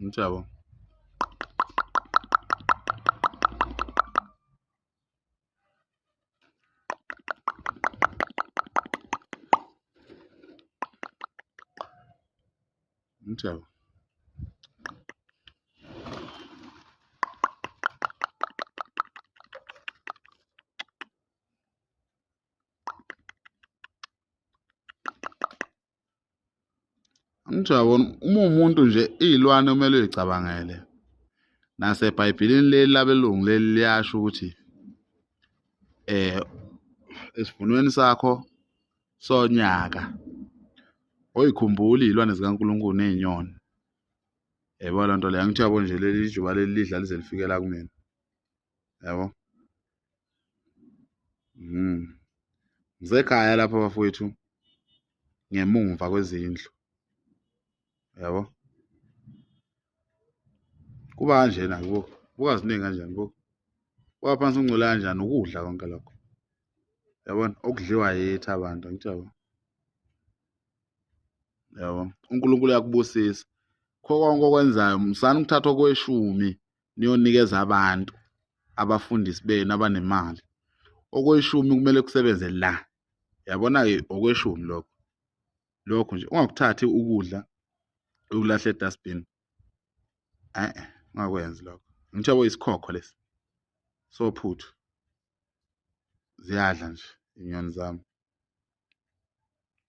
Ngithi yabo. Ngithi yabo. Angithi uyabona uma umuntu nje iy'lwane kumele uy'cabangele. NaseBhayibhelini leli labelungu leli liyasho ukuthi esivunweni sakho sonyaka oyikhumbula iy'lwane zikaNkulunkulu ney'nyoni. Yebo loo nto leyo, angithi uyabo nje leli ijuba leli lidla lize lifike la kumina. Yabo? Ngisekhaya lapha bafowethu ngemumva kwezindlu. Yabo? Kuba kanjena kubo. Buka ziningi kanjani buka. Buka phansi ungcole kanjani ukudla konke lokho. Yabona okudliwa yithi abantu angithi yabo. Yabo? uNkulunkulu uyakubusisa. Kho konke okwenzayo musani ukuthatha okweshumi niyonikeza abantu abafundisi benu abanemali. Okweshumi kumele kusebenze la. Yabona-ke okweshumi lokho. Lokho nje ungakuthathi ukudla ukulahla edustbin. Eh, ungakwenzi lokho. Ngitho yabo isikhokho lesi. Sophuthu. Ziyadla nje inyoni zami.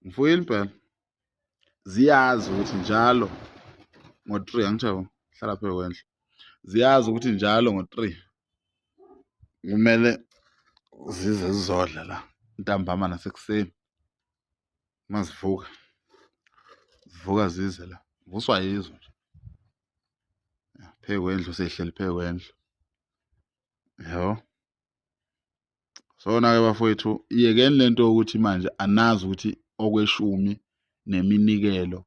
Ngifuyile impela. Ziyazi ukuthi njalo ngo-3 angithi yabo hlala phezu kwendlu. Ziyazi ukuthi njalo ngo-3 kumele zize zizodla la ntambama nasekuseni. Mazivuka zivuka zize la vuswa yizo nje. Phezu kwendlu sehleli phezu kwendlu. Yabo. Sona-ke bafowethu yekeni lento yokuthi manje anazi ukuthi okweshumi neminikelo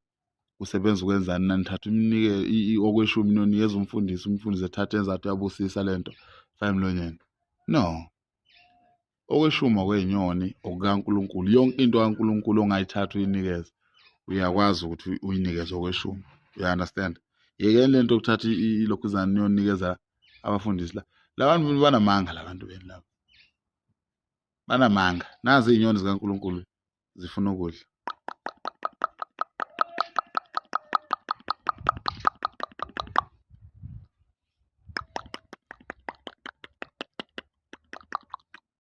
kusebenza ukwenzani nanithatha iminikelo okweshumi nonikeza umfundisi umfundisi ethatha enzathi uyabusisa lento faka emlonyeni no okweshumi okwey'nyoni okukaNkulunkulu yonke into kaNkulunkulu ongayithatha uyinikeze uyakwazi ukuthi uyinikeze okweshumi you understand yekeni lento yokuthatha ilokhuzana niyonikeza abafundisi la labantu banamanga labantu beni laba banamanga nazi iy'nyoni zikaNkulunkulu zifuna ukudla.